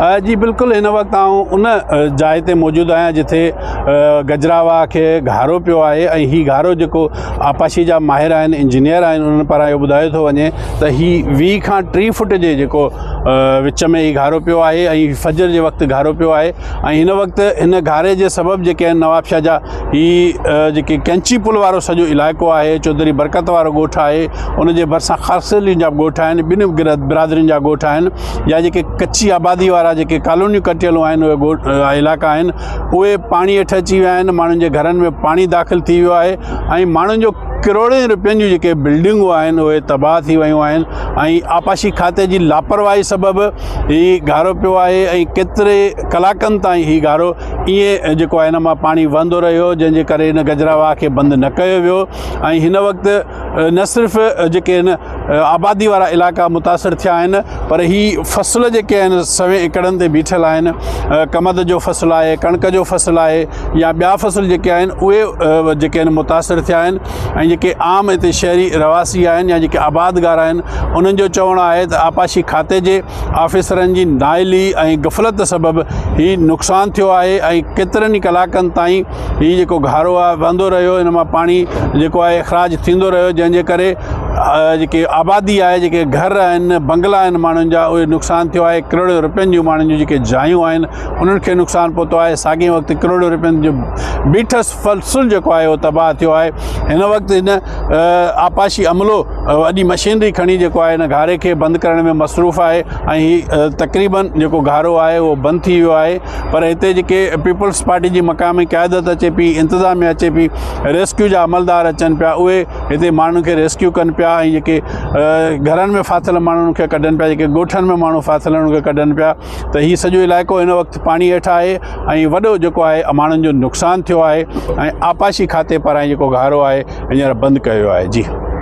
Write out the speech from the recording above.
جي بلڪل هن وقت آئون ان جاء تي موجود آهيان جتي گجرا واهه کي گهارو پيو آهي ۽ هي گهارو جيڪو آبپاشي جا ماهر آهن انجنيئر آهن انهن پاران اهو ٻڌايو ٿو وڃي ته هي 20 کان 30 فٽ جي جيڪو وچ ۾ هي گهارو پيو آهي ۽ فجر جي وقت گهارو پيو آهي ۽ هن وقت هن گهاري جي سبب جيڪي آهن نوابشاهه جا هي جيڪي ڪينچي پل وارو سڄو علائقو آهي چوڌري برڪت وارو ڳوٺ آهي ان جي ڀرسان خاصخيلين جا ڳوٺ آهن ٻن برادرين جا ڳوٺ آهن يا جيڪي ڪچي آبادي وارا جيڪي ڪالونيون ڪٽيل آهن اهي ڳوٺ علائقا آهن اهي پاڻي هيٺ اچي ويا آهن ماڻهن جي گهرن ۾ پاڻي داخل ٿي ويو آهي ۽ ماڻهن جو ڪروڙين روپين جون جيڪي بلڊنگون آهن اهي تباهه ٿي ويون آهن ۽ آبپاشي کاتي جي لاپرواهي سبب هي گهارو پيو آهي ۽ ڪيتري ڪلاڪن تائين هي گهارو ائين جيڪو آهي هن مان پاڻي وهندو رهيو جنهن جي ڪري هن گجرا واهه کي بند نه ڪيو ويو ۽ هن وقت نه صرف جيڪي آهن آبادي وارا علائقا متاثر ٿيا آهن پر هي فصل جيڪي آهن سوين ايڪڙن تي بيٺل آهن ڪمند جو فصل آهي ڪڻڪ جو فصل آهي يا ٻيا فصل جيڪي آهن اهي جيڪي آهن متاثر ٿيا آهن ۽ جيڪي عام هتي شهري رهواسي آهن يا جيڪي آبادگار آهن انهن جو چوڻ آهي ته آبپاشي کاتي جي آفيسرن جي نااهلي ۽ غفلت سبب هي نقصان ٿيو آهي ۽ ڪيترن ئي ڪلاڪن تائين هي جيڪو گهارو آهي وهندو رهيو ان مان پاڻي جيڪو آهي اخراج ٿيندو رهيو جنهن جي ڪري جيڪي آبادي آهي جيڪي گهر آهن بنگلا آهن ماڻهن جا اهي نقصان ٿيو آهي ڪروڙين روپين جون ماڻهن جون جيڪي جايون آهن انهن کي نقصان پهتو آهي ساڳي وقت ڪروڙين روپين جو بيٺس فصل جيڪو آهي اهو تباهه ٿيو آهي هن وقت هن آبپاشي عملو وڏي مشينري کڻي جيڪو آهي هن گهاري کي بند ڪرڻ ۾ مصروف آهي ۽ هي تقريبن جيڪو گهارو آهي اهو بند ٿي ويو آهي پر هتي جيڪي پيپلز پارٽي جي مقامي قيادت اچي پئي انتظاميا اچي پئي ريسڪيو جا عملدار اچن پيا اهي هتي ماڻهن کي ريسڪيو ڪن پيا ۽ جيڪي گهرن ۾ ڦاٿل ماڻهن کي ڪڍن پيا جيڪي ڳوٺن ۾ ماڻهو ڦاٿل آهن انهن کي ڪڍن پيا ته هي سڄو علائقو هن وقت پاڻي هيٺ آهي ۽ وڏو جيڪو آهي ماڻهن جو نقصان ٿيو آهي ۽ آبپاشي کاتي پاران جيڪو گهارو آهي هينئر بند ڪيو ويو آهي جي.